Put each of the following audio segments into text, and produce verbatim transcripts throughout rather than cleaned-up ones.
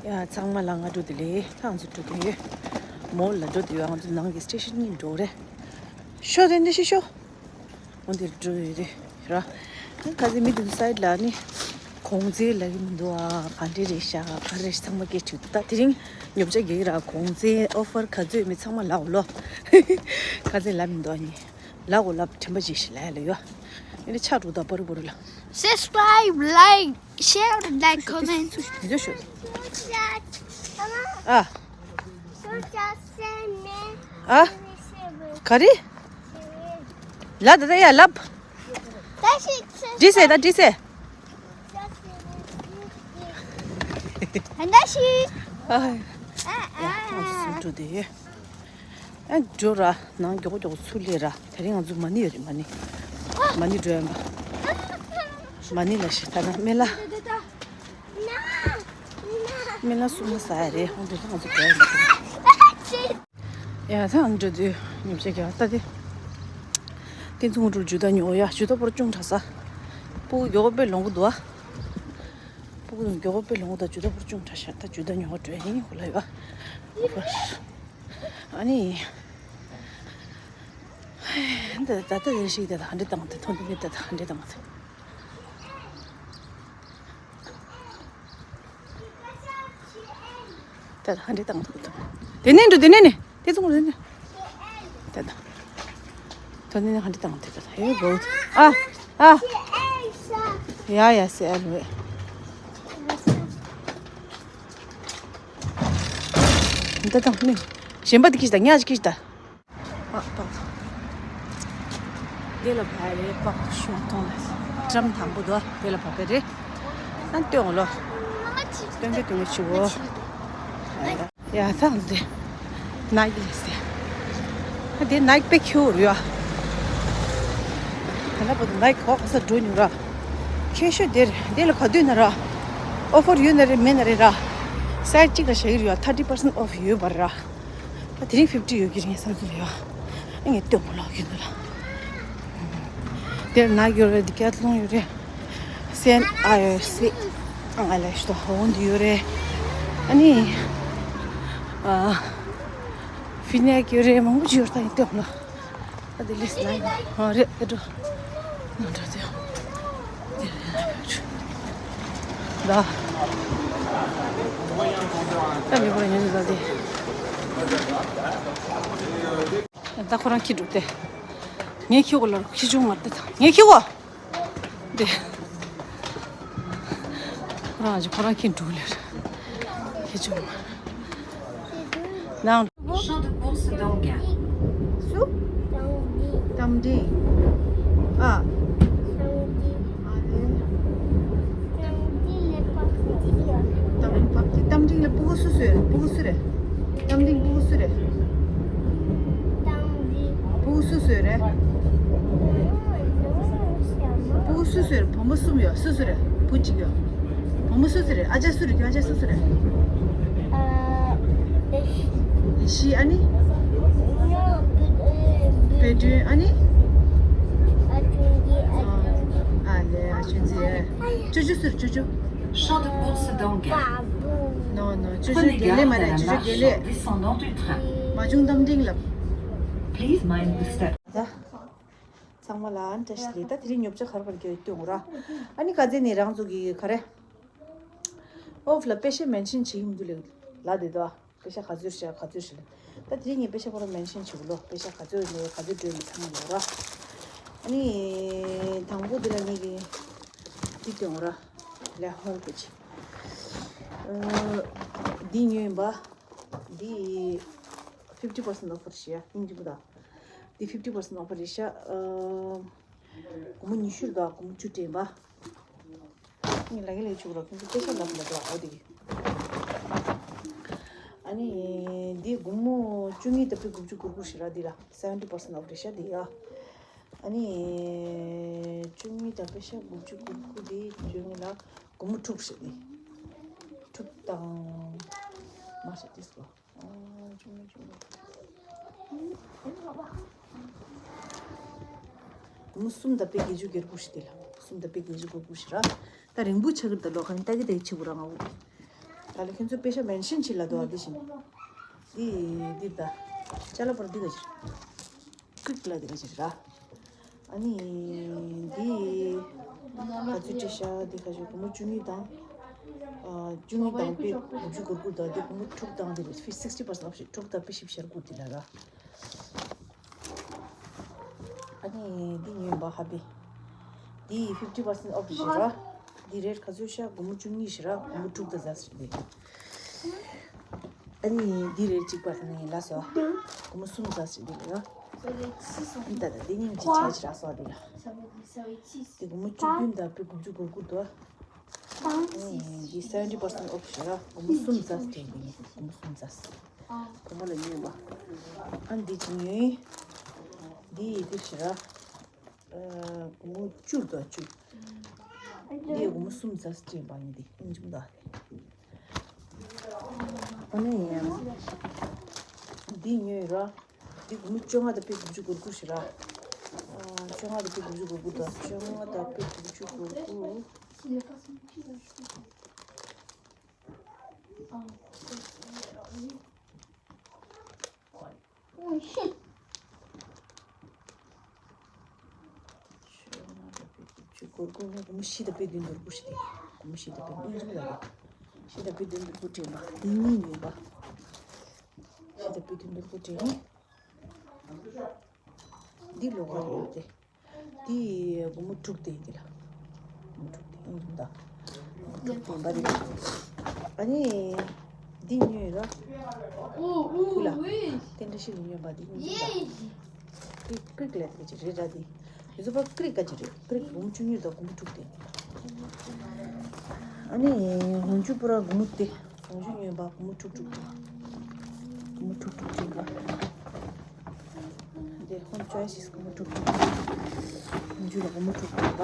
ཡ་ཚང་མ་ལ་སྔ་དྲོ་བདེ་ལེགས། ད་ང་ཚོ་འགྲོ་གི་ཡོད། མོལ་ལ་འགྲོ་དུས་ང་ཚོ་ནང་གི་སི་ཊེ་ཤན་གཉིས་འགྲོ་རེད། ཤོ་དེ་འདྲ་ཞིག་ཤོ། འོ་འདིར་འགྲོ་ཡོད་རེད་ར། ཁ་ཚེ་མི་དེ་ཚོ་སའིཌ་ལ་ནི་གོང་ཚད་ལབ་ཀྱི་མི་འདུག་ཨ། ག་འདྲ་རེད་ཤག་ག་རེ་རེད་ཚང་མ་སྐད་དྲིས་འདུག་ད་དེ་རིང་ཉོ་ཆ་རྒྱག་གི་ར། གོང་ཚད་ཨོ་ཕར་ག་ཚོད་ཡོད་མེད་ཚང་མ་ལབ་ལོ། ཁ་ཚེ་ལབ་མི་འདུག་ཨ་ནི། ལབ་དགོས་ལབ། དྲན་པ་ཅིག་ཞིག་ལབ་ཡ་ལ་ཡོད། ཨ་ནི་ཆག་འགྲོ་ད་པར་པོ་རུ་ལ། Subscribe, like, share, like, comment. དེ་ཚོ་ཤོད། ཨ། ཨ། ག་རེ། ལབ་ད་ད་ཡ་ལབ། འདྲི་སེ་ད་འདྲི་སེ། ཨ། ཡ་ང་ཚོ་ཚུར་འགྲོ་དེ་ཡོད། ཨ་འགྲོ་ར། ནང་མགྱོགས་མགྱོགས་ཚུར་སླེབས་ར། དེ་རིང་ང་ཚོ་མ་ཎི་ཡོད་རེད། མ་ཎི། མ་ཎི་འགྲོ་ཡ་མ། མ་ཎི་ལ་ཞིག་ད་ན་སྨན་བླ། སྨན་བླ་གསུང་ས་ཡ་རེད། ཧོང་དེ་ང་ཚོ་འགྲོ་ཡ་མ། ཡ་ད་ང་འགྲོ་དུས་ཉིན་ཞག་ག་ད་དེ། དེ་ཚོ་ང་འགྲོ་ཇུ་ད་ཉོ་ཡ། ཇུ་ད་པོར་ཅུང་དྲག་ས། སྤུ་གུ་མགྱོགས་པོ་དཔེ་ལོང་གི་འདུག་ཨ། སྤུ་གུ་མགྱོགས་པོ་དཔེ་ལོང་གི་འདུག་ཇུ་ད་པོར་ཅུང་དྲག་ཤག་ད་ཇུ་ད་ཉོ་འགྲོ་ཡ་ཡིན་ཧུ་ལ་ཡོད་ཨ། ཨ་ནི། འདི་ད་ལྟ་རེ་ཞིག་དེ་དང་འདྲི་བཏང་དེ་ཐོན་དུ་མེད་དེ་དང་འདྲི་བཏང་དེ། དེ་དང་འདྲི་བཏང་དེ་དང་དེ་ནས་འགྲོ་དེ་ནས་ནས་དེ་ཚོ་དེ་ནས་དེ་དང་དེ་ནས་འདྲི་བཏང་དེ་དང་ཧེ་གོ། ཨ་ཨ། ཡ་ཡ་སེ་ཨ་ལུ། འདི་དང་ནི་གཞན་པ་དེ་ཁྱི་ཞིག་དང་ཉ་ཞིག་ཁྱི་ཞིག་དང་། ཨ་པག་འདི་ལ་བ་རེད། པག་ཤོང་ཐོང་ལ་ཀྲམ་དང་པོ་དོ་དེ་ལ་བ་པེ་རེད། ཨ་སྟོན་ལོ། སྟོན་གི་སྟོན་གི་ཆུ་བོ། ཡ་ཐང་དེ་ནའི་ལས་སེ། ཨ་དེ་ནའི་པེ་ཁྱོ་རུ་ཡ། ད་ལ་པོ་དེ་ནའི་གོ་ག་ས་འགྲོ་ཉུ་ར། ཁྱེད་ཤོད་དེར་དེ་ལ་ག་དུས་ན་ར། ཨོ་ཕར་ཡོད་ན་རེད་མེད་ན་རེད་ར། སའི་ཌི་གཅིག་ལ་བཞག་གི་རུ་ཡ། ཐར་ཊི་པར་སེན་ཊི་ཨོཕ་ཡོད་པ་ར། ད་དེ་རིང་ཕིབ་ཊི་ཡོད་ཀྱི་རེད་བསམ་ཚུལ་ཡོད། ཨ་ངས་སྟོན་པ་ལོག་གི་འདུག་ལ། དེར་ནའི་ཡོད་རེད། ཌི་ཀེ་ཐི་ལོན་ཡོད་རེད། སེན་ཨ་ཡོད་སི། ཨ་ང་ལ་ཤི་ཏོ་ཧོན་དུ་ཡོད་རེད། ཨ་ནི། ཨ། ཕི་ནེག་ཡོད་རེད། མང་པོ་ཅིག་ཡོད་རེད། ད་ངས་སྟོན་པ་ལོག་ཨ་དེ་ལས་ནའི་ཨ་རེད། ཨེ་འགྲོ། ང་འགྲོ་དེ། ད། ད་མི་པོ་ཉོ་ཟེར་ད་དེ། ད་ཁོ་རང་ཁྱི་འགྲོ་དེ། ངས་ཁྱི་གོ་ལ་ཁྱི་ཆུང་མར་དེ་ད་ངས་ཁྱི་གོ། དེ། ཁོ་རང་ཅི་ཁོ་རང་ཁྱི་འགྲོ་ལེར། ཁྱི་ཆུང་མར། ནང་། Champ de course d'Anguin. སུ། རྟ་མགྲིན། ཨ། ཨ་ལེ། རྟ་མགྲིན་ལ་སྤུ་གུ་སུ་སུ་རེད། སྤུ་གུ་སུ་རེད། རྟ་མགྲིན་སྤུ་གུ་སུ་རེད། སྤུ་གུ་སུ་སུ་རེད། སྤུ་གུ་སུ་སུ་རེད། བུ་མོ་གསུམ་ཡོད། སུ་སུ་རེད། བུ་གཅིག་ཡོད། བུ་མོ་སུ་སུ་རེད། ཨ་ཅག་སུ་རེད། ཨ་ཅག་སུ་སུ་རེད། ཨ། ཡེ་ཤི། ཨ་ནི། དཔལ་སྒྲོན། ཨ་ནི། ཨ་ལེ། ཨ་ཆུན་ཙི། ཅོ་ཅོ་སུ་རེད། ཅོ་ཅོ། Champ de course d'Anguin. ནོ་ནོ། ཅོ་ཅོ་དགེ་ལེགས་མ་རེད། ཅོ་ཅོ་དགེ་ལེགས། Descendant du train. མ་བྱུང་རྟ་མགྲིན་ལབ། Please mind the step. ཚང་མ་ལ་བཀྲ་ཤིས་བདེ་ལེགས། ད་དེ་རིང་ཉོ་ཆ་ག་རེ་ག་རེ་སྟོན་དགོས་ར། ཨ་ནི་ཁ་ཚེ་ནས་རང་ཚོ་གི་ག་རེ། ཨོཕ་ལ་པེ་ཤ་མེན་ཤན་བྱེད་ཀྱི་མི་འདུག་ལེ། ལ་དེ་དོ། པེ་ཤ་ག་ཚོད་བཞག་ག་ཚོད་བཞག་ད་དེ་རིང་ངས་པེ་ཤ་ཁོ་རང་མེན་ཤན་བྱེད་དགོས་ལོ། པེ་ཤ་ག་ཚོད་ནས་ག་ཚོད་སྤྲོད་ནས་ཚང་མ་ལོ་ར། ཨ་ནི། དང་པོ་དེ་ལ་ངས་ཀྱི། འདི་སྟོན་དགོས་ར། ལེ་ཧོལ་པེ་ཅི། འདི་ཉོས་ཡིན་པ། འདི། fifty percent offer ཞེས་ཡ་སྙིང་རྗེ་པོ་དང་། འདི་fifty percent offer རེད་ཤག་ཨ། སྒོར་མོ་ཉི་ཤུ་རེད་དོ། སྒོར་མོ་བཅུ་སྤྲད་པ། ངས་ལ་གི་ལས་བཅུག་རོགས། ཁྱོད་ཚོ་པེ་ཤ་ལབ་ལབ་རོགས། འོ་དེ་གི། ཨ་ནི། འདི་སྒོར་མོ་བཅུ་གཉིས་དང་པེ་དགུ་བཅུ་གོ་དགུ་ཞིག་ར། འདི་ལ་seventy percent off རེད་ཤག་འདི་ཡ། ཨ་ནི། བཅུ་གཉིས་དང་པེ་ཤ་དགུ་བཅུ་གོ་དགུ་འདི་བཅོ་ལྔ་ལ་སྒོར་མོ་དྲུག་ཞིག་འདི། དྲུག་དང་། མ་ཞིག་འདི་སོ། སྒོར་མོ་གསུམ་དང་པེ་བརྒྱད་ཅུ་གྱ་དགུ་ཞིག་དེ་ལ། གསུམ་དང་པེ་བརྒྱད་ཅུ་གྱ་དགུ་ཞིག་ར། ད་རིང་པོ་ཆགས་ཀྱི་འདུག་ལོ། ཁ་ཡིན་ལྟ་གི་ལྟ་གི་ཆེ་བོ་ར་ང་འུ། ད་ལ་ཁྱེད་ཚོ་དཔེ་ཤ་མེན་ཤན་ཆི་ལ་དོ་འདི་བཞིན། འདི་འདི་ད་ཅ་ལག་པར་འདི་ག་ཅིག་ཀྲིག་ལ་འདི་ག་ཅིག་ར། ཨ་ནི་འདི་ག་ཚོད་ཅི་ཤ་འདི་ག་ཅིག་སྒོར་མོ་བཅུ་གཉིས་དང་། ཨ་བཅུ་གཉིས་དང་པའི་དགུ་བཅུ་གོ་དགུ་དང་འདི་སྒོར་མོ་དྲུག་དང་འདི་རེད། ཕི་སིག་སི་ཊི་པར་སེན་ཊི་ཨོཕ་ཞིག་དྲུག་དང་པའི་བཞི་བཅུ་ཞེ་དགུ་འདི་ལ་ར། ཨ་ནི་འདི་ཉོས་པ་ཧ་པི། འདི་ཕིབ་ཊི་པར་སེན་ཊི་ཨོཕ་ཞིག་ར། འདི་རེད་ག་ཚོད་ཤ་སྒོར་མོ་བཅུ་གཉིས་ཞིག་ར་སྒོར་མོ་དྲུག་དང་ཟ་ཞིག་འདི། ཨ་ནི་འདི་རེད་གཅིག་པར་ནི་ལ་སོ། སྒོར་མོ་གསུམ་ཟ་ཞིག་འདི་རེད་ར། ད་ད་འདི་གཉིས་ཀྱི་ཆ་ཞིག་ར་སོ་འདི་ལ། འདི་སྒོར་མོ་བཅུ་བདུན་དང་པའི་དགུ་བཅུ་གོ་དགུ་དོ། ཨ་ནི་འདི་སེ་ཝེན་ཊི་པར་སེན་ཊི་ཨོཕ་ཞིག་ར་སྒོར་མོ་གསུམ་ཟ་ཞིག་འདི་སྒོར་མོ་གསུམ་ཟ་ཞིག་བུ་མོ་ལ་ཉོས་པ། ཨ་འདི་ཅི་ཉོས། འདི་ཡི་འདི་ཞིག་ར། ཨ་སྒོར་མོ་བཅུ་དང་བཅུ། འདི་ཡི་སྒོར་མོ་གསུམ་ཟ་སྤྲད་པ་ཡིན་འདི་ཨིན་ཅུང་ད། ཨ་ནི་ཡང་འདི་ཉོས་ར། འདི་སྒོར་མོ་བཅོ་ལྔ་དང་པའི་དགུ་བཅུ་གོ་དགུ་ཞིག་ར། ཨ་བཅོ་ལྔ་དང་པའི་དགུ་བཅུ་གོ་དགུ་དང་བཅོ་ལྔ་དང་པའི་དགུ་བཅུ་གོ་དགུ། ཆུ་སྒོར་སྒོར་སྒོར་མོ་བཞི་དང་པའི་བདུན་དོར་དགུ་ཞིག་སྟེ། སྒོར་མོ་བཞི་དང་པའི་བདུན་དོར་དགུ་ཞིག་བཞི་དང་པའི་བདུན་དོར་དགུ་སྤྲད་པ། འདི་གཉིས་ཉོས་པ། བཞི་དང་པའི་བདུན་དོར་དགུ་སྤྲད་ནས། འདི་ལོགས་ཀ་རེད་དེ། འདི་སྒོར་མོ་དྲུག་སྟེ་འདི་ལ། སྒོར་མོ་དྲུག་སྟེ་ཨིན་ད། སྒོར་མོ་དྲུག་སྟེ་འབའ་རེད། ཨ་ནི། འདི་ཉོས་ར། ཕུ་ལ། དེ་འདྲ་ཞིག་ལ་ཉོས་པ་འདི་ཉོས་ད། ཀྲིག་ཀྲིག་ལས་དེ་ཅི་རེད་ར་འདི། མི་ཚོ་པ་ཀྲིག་ག་ཅི་རེད། ཀྲིག་སྒོར་མོ་བཅུ་གཉིས་དང་སྒོར་མོ་དྲུག་སྟེ། ཨ་ནི་ལོངས་སྤྱོད་པུ་ར་སྒོར་མོ་སྟེ། ལོངས་སྤྱོད་ཉོས་པ་སྒོར་མོ་དྲུག་དྲུག་སྒོར་མོ་དྲུག་དྲུག་སྟེ་འདི་ཧོམ་ཅོའི་སི་སྒོར་མོ་དྲུག་དྲུག་ལོངས་སྤྱོད་ལ་སྒོར་མོ་དྲུག་དྲུག་པ།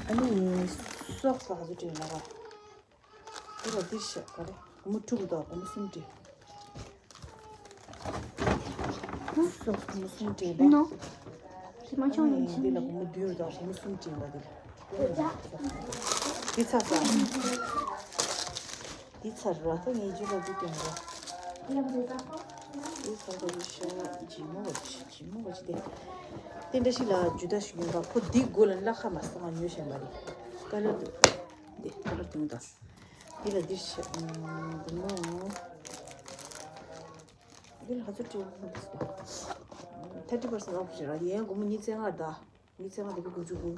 ཨ་ནི་སོག་སི་ལ་ག་ཚོད་སྤྲད་ལ་བ། དེ་ལ་འདིར་བཞག་ག་རེ། སྒོར་མོ་དྲུག་དང་སྒོར་མོ་གསུམ་སྤྲད། སོག་སྒོར་མོ་གསུམ་སྤྲད་པ། ནོ། དེ་མ་ཆོག་ནི་འདི་ལ་སྒོར་མོ་བདུན་དང་སྒོར་མོ་གསུམ་སྤྲད་པ་འདི་ལ། འདི་ཚ་ས། འདི་ཚར་ར་ད་ངས་རྒྱུ་ལ་འདི་སྟོན་ར། འདི་ཚར་ད་རུ་ཤ་ཇི་མོ་བ་ཇི་མོ་བ་ཇི་དེ། དེ་འདྲ་ཞིག་ལ་རྒྱུ་ད་ཞིག་ཡོད་པ་ཁོ་འདི་དགོས་ལ་ལ་ཁ་མ་སང་ང་ཉོས་བཞིན་པ་རེད། ཀ་ལར་འདུག་འདི་ཀ་ལར་དུང་དང་། འདི་ལ་འདིར་ཤ་ཨམ་འདི་མོ། འདི་ལ་ཧ་ཅང་སྤྲད་མི་འདུག་ཟེར། ཐར་ཊི་པར་སེན་ཊི་ཨོཕ་ཞིག་ར་ཡན་སྒོར་མོ་ཉི་ཤུ་རྩ་ལྔ་ད། ཉི་ཤུ་རྩ་ལྔ་དེ་བས་དགུ་བཅུ་གོ།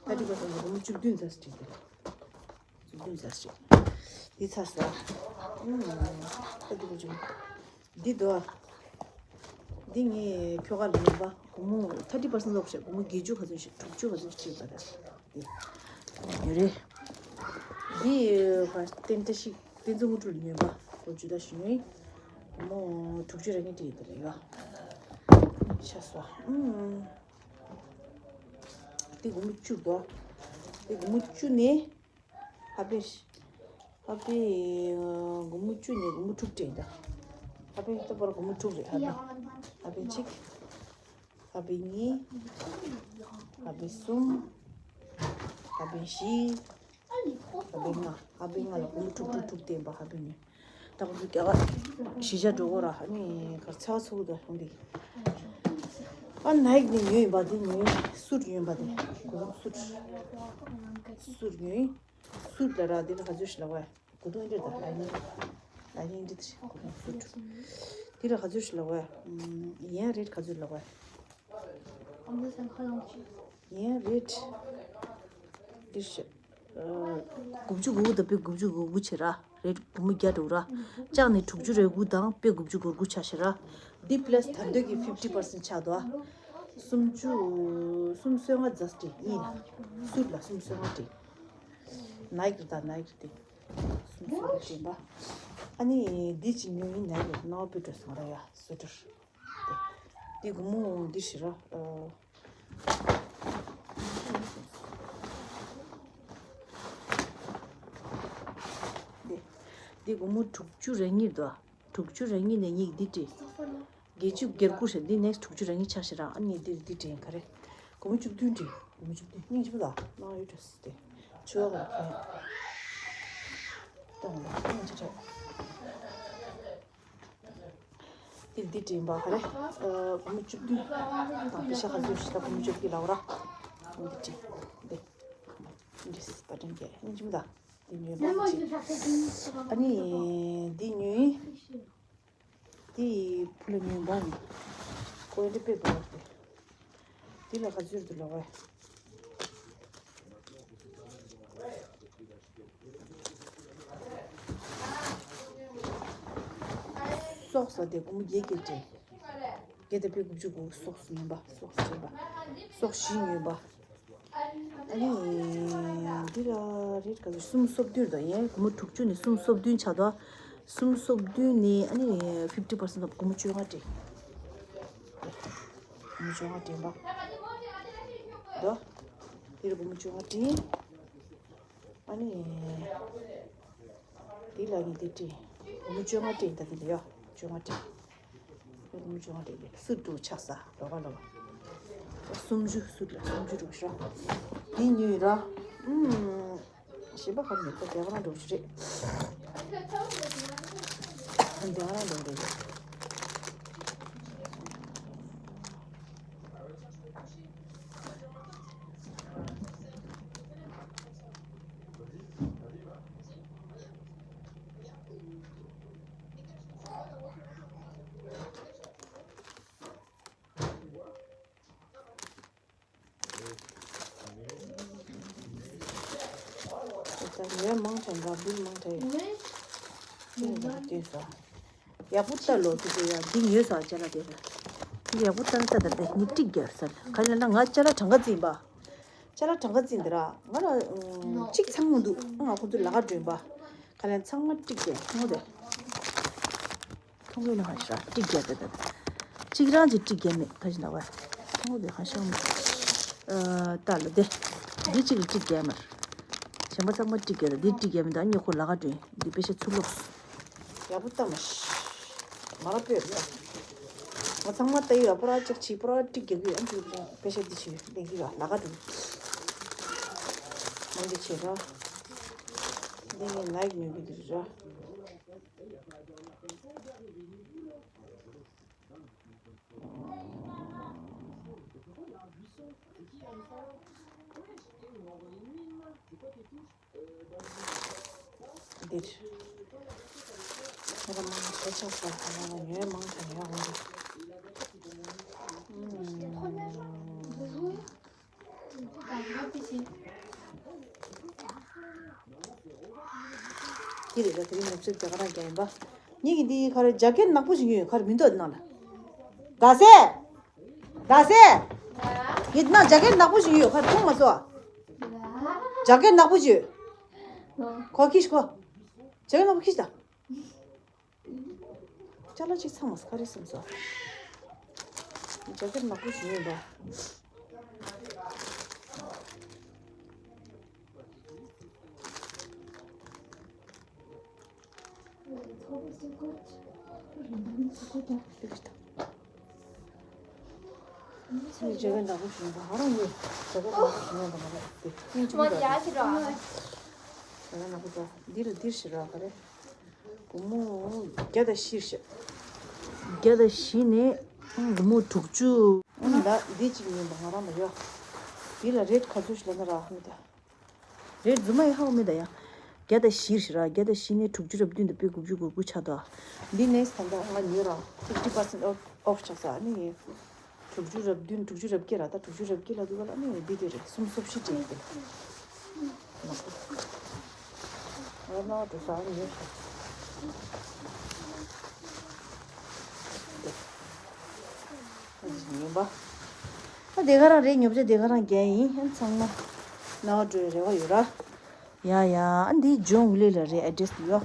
ཐར་ཊི་པར་སེན་ཊི་སྒོར་མོ་བཅུ་བདུན་ཙམ་ཞིག་སྤྲད་དེ། བཅུ་བདུན་ཙམ་ཞིག་འདི་ཚར་སོང་། ཨུམ། ད་འདི་བུ་ཆུང་། འདི་དོ། འདི་ངས་ཁྱོ་ག་ལ་ཉོས་པ། སྒོར་མོ་ཐར་ཊི་པར་སེན་ཊི་ཨོཕ་ཞིག་སྒོར་མོ་བརྒྱད་ཅུ་ག་ཚོད་ཞིག་དྲུག་ཅུ་ག་ཚོད་ཞིག་སྤྲད་པ་རེད། འདི། ཉོས་རེད། འདི་ཕར་རྟེན་འབྲེལ་ཞིག་དཔེ་མཛོད་དངུལ་ཁྲུ་ལ་ཉོས་པ། སྒོར་བཅུ་ད་ཞིག་ཉོས། སྒོར་མོ་དྲུག་ཅུ་རེ་གཉིས་སྤྲད་ཡོད་རེད་ཡ། ཆ་སོ། ཨུམ། འདི་སྒོར་མོ་བཅུ་དོ། འདི་སྒོར་མོ་བཅུ་ནས། ཧ་པེ། ཧ་པེ། སྒོར་མོ་བཅུ་ནས་སྒོར་མོ་དྲུག་སྤྲད་ད། ཧ་པེ་ད་པར་སྒོར་མོ་དྲུག་རེད་ཧ་པེ། ཧ་པེ་གཅིག་ཧ་པེ་གཉིས། ཧ་པེ་གསུམ། ཧ་པེ་བཞི། ཧ་པེ་ལྔ། ཧ་པེ་ལྔ་ལ་སྒོར་མོ་དྲུག་དྲུག་དྲུག་བསྟན་པ་ཧ་པེ་གཉིས། ད་ཁོ་ཚོ་རྒྱ་གར་གཞིས་ཆགས་འགྲོ་གོ་ར་ཧ་ནི་གར་ཚ་བ་ཚ་བོ་ད་ཧོང་དེ། ཨ་ནའིཀ་ནས་ཉོས་ཡིན་པ་དེ་ཉོས་སུཊ་ཉོས་པ་དེ་གོ་སུཊ། སུཊ་ཉོས། སུཊ་ལ་ར་དེ་ལ་ག་ཚོད་ཞིག་ལབ་བས། གོ་དོན་འདི་ད་ལ་ཡིན། ལ་ཡིན་འདི་ད་གོ་དོན་སུཊ། དེ་ལ་ག་ཚོད་ཞིག་ལབ་བས། ཡན་རེད་ག་ཚོད་ལབ་བས། ཡན་རེད། འདིར་ཤ། དགུ་བཅུ་གོ་དགུ་དང་པའི་དགུ་བཅུ་གོ་དགུ་བྱེད་ར། རེད་སྒོར་མོ་བརྒྱ་འགྲོ་ར། ལྕགས་ནས་དྲུག་ཅུ་རེ་དགུ་དང་པའི་དགུ་བཅུ་གོ་དགུ་ཆ་ཞེ་ར། འདི་པ་ལ་སི་ད་འདོད་ཀྱི་ཕིབ་ཊི་པར་སེན་ཊི་ཆགས་འདུག་ཨ། སུམ་ཅུ། སུམ་སོ་ལྔ་རྫ་སྤྲད་གཉིས་ལ། སུཊ་ལ་སུམ་སོ་ལྔ་སྤྲད། ནའིཀ་རེད་ད་ནའིཀ་རེད་དེ། སུམ་སོ་ལྔ་སྤྲད་པ། ཨ་ནི་འདི་ཅི་ཉོ་ཡིན་ནའིཀ་རེད་ནའོ་པི་ཏྲོ་སང་ར་ཡ་སུ་ཏྲ། འདི་སྒོར་མོ་འདི་ཞེ་ར། འདི་འདི་སྒོར་མོ་དྲུག་ཅུ་རེ་གཉིས་འདུག་དྲུག་ཅུ་རེ་གཉིས་ནས་གཉིས་འདི་སྤྲད། བརྒྱད་ཅུ་བརྒྱད་དགུ་རེད། འདི་ནས་དྲུག་ཅུ་རེ་གཉིས་ཆ་ཞེ་ར། ཨ་ནི་འདི་འདི་སྤྲད་ག་རེ། སྒོར་མོ་བཅུ་བདུན་སྤྲད། སྒོར་མོ་བཅུ་བདུན་སྙིང་རྗེ་པོ་ལ་ནང་ཡོད་འགྲོ་སི་སྟེ། ཆུ་བ་ག་ལ་ཁེ། དེ་འདི་དྲན་པ་ཧ་རེ། སྒོར་མོ་བཅུ་བདུན་དང་པེ་ཤ་ག་ཚོད་ཞིག་ད་སྒོར་མོ་བཅུ་བདུན་ལའོ་ར། འདི་དྲན། འདི། འདི་པ་དྲན་གྱི་ཨེ་ཅིམ་ད། འདི་ཉོས་པ་མ་ཅི། ཨ་ནི། འདི་ཉོས། འདི་ཕུ་ལ་ཉོས་པ་ནི། ཀོ་ཡ་འདི་དཔེ་འདུག་སྟེ། འདི་ལ་ག་ཚོད་འདུག་ལབ་པས། སོགས་ཟ་དེ་སྒོར་མོ་བརྒྱད་ཀྱི་སྤྲད། བརྒྱད་དང་པོ་དགུ་བཅུ་གོ་སོགས་ཉོས་པ་སོགས་ཉོས་པ། སོགས་བཞི་ཉོས་པ། ཨ་ནི། འདི་ལ་རེད་ག་ཚོད་སུམ་སོ་བདུན་དང་ཡན་སྒོར་མོ་དྲུག་ཅུ་ནས་སུམ་སོ་བདུན་ཆགས་དོ། སུམ་སོ་བདུན་ནས་ཨ་ནི་ཕིབ་ཊི་པར་སེན་ཊི་སྒོར་མོ་བཅོ་ལྔ་སྤྲད། སྒོར་མོ་བཅོ་ལྔ་སྤྲད་པ། དོ། འདི་ལ་སྒོར་མོ་བཅོ་ལྔ་སྤྲད། ཨ་ནི། འདི་ལ་ནི་འདི་སྤྲད། སྒོར་མོ་བཅོ་ལྔ་སྤྲད་ད་འདི་ལ་ཡ། བཅོ་ལྔ་སྤྲད། སྒོར་མོ་བཅོ་ལྔ་སྤྲད་དེ་སུ་འདུག་ཆགས་ས་ལོ་ག་ལོ། སུམ་ཅུ་སུ་ལ་སུམ་ཅུ་རུ་ཤ། འདི་ཉོས་ར། ཨུམ། གཞན་པ་ག་ནས་ཁོ་བདེ་བ་རང་འགྲོ་ཞིག་རེད། བདེ་བ་རང་འགྲོ་རེད། ད་ལོས་མང་དྲགས་འགའ་འབུལ་མང་དྲགས་ཡོད། ཅི་ཡང་འདུག་ལྟོས་སོ། ཡག་པོ་ལྟ་ལོ་དེ་ཚོ་ཡང་འདི་ཉོས་སོ་ཅ་ལག་དེ་རེད། འདི་ཡག་པོ་ལྟ་ན་ལྟ་ད་ལྟ་ངས་ཀྲིག་རྒྱབ་ས་རེད་ག་ལ་ན་ང་ཅ་ལག་གྲངས་ཀ་བརྩིས་པ། ཅ་ལག་གྲངས་ཀ་བརྩིས་འདི་ར་ང་ལ་གཅིག་ཚང་མ་འདུག་ང་ཁོ་ཚོ་ལ་ཁ་སྒྲོན་པ། ག་ལ་ཚང་མ་ཀྲིག་རྒྱབ་ཐོང་དེ། ཐུང་བའི་ནང་ཧ་ཤ་ཀྲིག་རྒྱག་དེ་དེ། གཅིག་རང་གཅིག་ཀྲིག་རྒྱག་མེད་ད་ཅི་ན་བ། ཐུང་བའི་ཧ་ཤ་མ། ཨ་ལྟ་ལ་དེ། འདི་གཅིག་ལ་ཀྲིག་རྒྱག་མར། གཞན་པ་ཚང་མ་ཀྲིག་རྒྱག་དེ་འདི་ཀྲིག་རྒྱག་མེད་ད་གཉིས་ཁོ་ལ་ག་དྲན་འདི་དཔེ་ཆ་ཚུར་ལོག་ཡག་པོ་ལྟ་མ་ཤ། མ་ར་པོས་ལ། ང་ཚང་མ་ལྟ་ཡི་ར་པོ་ར་ཅིག་ཆི་པོ་ར་ཀྲིག་རྒྱག་གི་ཨ་འདི་དཔེ་ཆ་འདི་ཆི་ལེན་གི་ར་ལ་ག་དྲན། མ་འདི་ཆེ་ར། འདི་ངས་ལའིག་ཉོ་གི་འདི་ར། འདིར། ཁོ་རང་མང་ཆེ་ཆགས་པ་ཁོ་རང་ལ་ཉོས་མང་དང་ཉོས་འོང་གི། འདི་རེད་ད་དེ་རིང་ནུབ་ཕྱོགས་རྒྱ་གར་རྒྱ་ཡིན་པ། ངེད་ཀྱི་འདི་ག་རེ་ཇ་ཀེད་ནག་པོ་ཞིག་ཡོད་ག་རེ་མི་འདུག་ནང་ལ། ད་སེ། ད་སེ། ངེད་ནང་ཇ་ཀེད་ནག་པོ་ཞིག་ཡོད་ག་རེ་མཐོང་མ་སོང་། ཇ་ཀེད་ནག་པོ་ཞིག་ཡོད། ཁོ་ཁྱི་ཤི་ཁོ། ཇ་ཀེད་ནག་པོ་ཁྱི་ཤི་ད། ཅ་ལག་ཅིག་ཚང་མ་ག་རེ་སེམས་སོ། ཇ་ཀེད་ནག་པོ་ཞིག་ཡོད་འགྲོ། ཇ་ཀེད་ནག་པོ་ཞིག་ཡོད་འགྲོ་ཧ་རང་ཡོད། ཇ་ཀེད་ནག་པོ་ཞིག་ཡོད་འགྲོ་མ་རེད་དེ། ཇ་ཀེད་ནག་པོ་འདྲ་འདི་ལ་འདིར་ཞིག་རག་ག་རེ། སྒོར་མོ་བརྒྱ་དང་བཞི་ཞིག་བརྒྱ་དང་བཞི་ནས་སྒོར་མོ་དྲུག་ཅུ། ཨང་ད་འདི་གཅིག་ཉོས་པ་ང་རང་མ་ཡོད། འདི་ལ་རེད་ག་ཚོད་ཞིག་ལ་ན་རག་མི་ད། རེད་རྫུན་མ་ཡི་ཧའོ་མི་ད་ཡ། བརྒྱ་དང་བཞི་ཞིག་རག་བརྒྱ་དང་བཞི་ནས་དྲུག་ཅུ་རེ་བདུན་དང་པོའི་དགུ་བཅུ་གོ་དགུ་ཆགས་འདུག་འདི་ནས་ད་ལྟ་ང་ཉོས་ར་fifty percent off off ཆགས་ས་ནི། དྲུག་ཅུ་རེ་བདུན་དྲུག་ཅུ་རེ་བརྒྱད་ར་ད་དྲུག་ཅུ་རེ་བརྒྱད་ལ་འདུག་ག་ལ་ནི་འདི་དེ་རེད་སུམ་སོ་བཞི་ཅན་ཡིན་གི། ང་ལ་ན་བ་འགྲོ་ས་ཨ་ནི་ཡོད་ཤག་ཨ་ནི་ཉོན་པ། ཨ་དེ་ག་རང་རེད་ཉོ་ཆ་དེ་ག་རང་རྒྱན་ཡིན་ཨ་ཚང་མ་ན་བ་འགྲོའི་རེ་བ་ཡོད་ར། ཡ་ཡ་ཨ་འདི་ཇོང་ལི་ལ་རེད་ཨེ་ཌི་རེ་སི་འདི་ཡོ།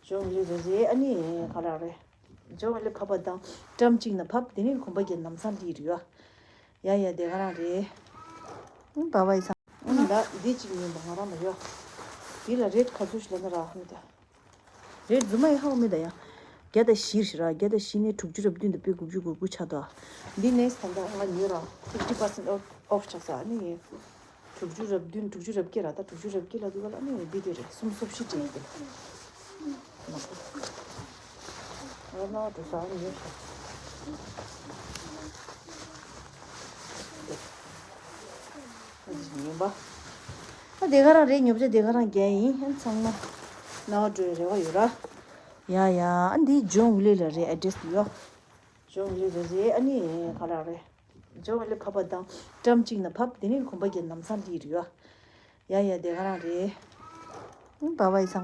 ཇོང་ལི་ལ་རེད་ཨ་ནི་ག་རང་རེད། ཇོང་ལི་ཕབ་པ་དང་ཀྲམ་གཅིག་ན་ཕབ་དེ་ནི་གོམ་པ་བརྒྱབ་ལམ་སང་ལི་རེད་ཡོ། ཡ་ཡ་དེ་ག་རང་རེད། ཨུམ་བ་བ་ཡི་ཚང་། ཨུམ་ད་འདི་གཅིག་ཉོན་པ་ང་རང་མ་ཡོ། འདི་ལ་རེད་ག་ཚོད་ཞིག་ལ་ན་རག་མི་ད། རེད་རྫུན་མ་ཡི་ཧའོ་མི་ད་ཡ། བརྒྱ་དང་བཞི་ཞིག་ར་བརྒྱ་དང་བཞི་ནས་དྲུག་ཅུ་རེ་བདུན་དང་པོའི་དགུ་བཅུ་གོ་དགུ་ཆགས་འདུག་འདི་ནས་ད་ལྟ་ང་ཉོས་ར་fifty percent off off ཆགས་ས་ཨ་ནི། དྲུག་ཅུ་རེ་བདུན་དྲུག་ཅུ་རེ་བརྒྱད་ར་ད་དྲུག་ཅུ་རེ་བརྒྱད་ལ་འདུག་ག་ལ་ཨ་ནི་འདི་དེ་རེད་སུམ་སོ་བཞི་ཅན་ཡིན་གི། ནང་དུ་ཟ་ཡོད། ཉོན་པ། ཨ་དེ་ག་རང་རེད། ཉོ་ཆ་དེ་ག་རང་རྒྱག་ཡིན། ཨ་ཚང་མ་ནང་འགྲོའི་རེ་བ་ཡོད་ར། ཡ་ཡ། ཨ་འདི་ཇོན་ཝི་ལི་ལ་རེད། ཨེ་ཌི་རེ་སི་དེ་ཡོ། ཇོན་ཝི་ལི་ལ་རེད། ཨ་ནི་ག་རང་རེད། ཇོན་ཝི་ལི་ཕབ་པ་དང་ཊམ་གཅིག་ན་ཕབ། དེ་ནི་གོམ་པ་བརྒྱབ་ན་ལམ་སང་སླེབས་རེད་ཡོ། ཡ་ཡ། དེ་ག་རང་རེད། ཨ་བྷའི་བྷའི་ཚང་།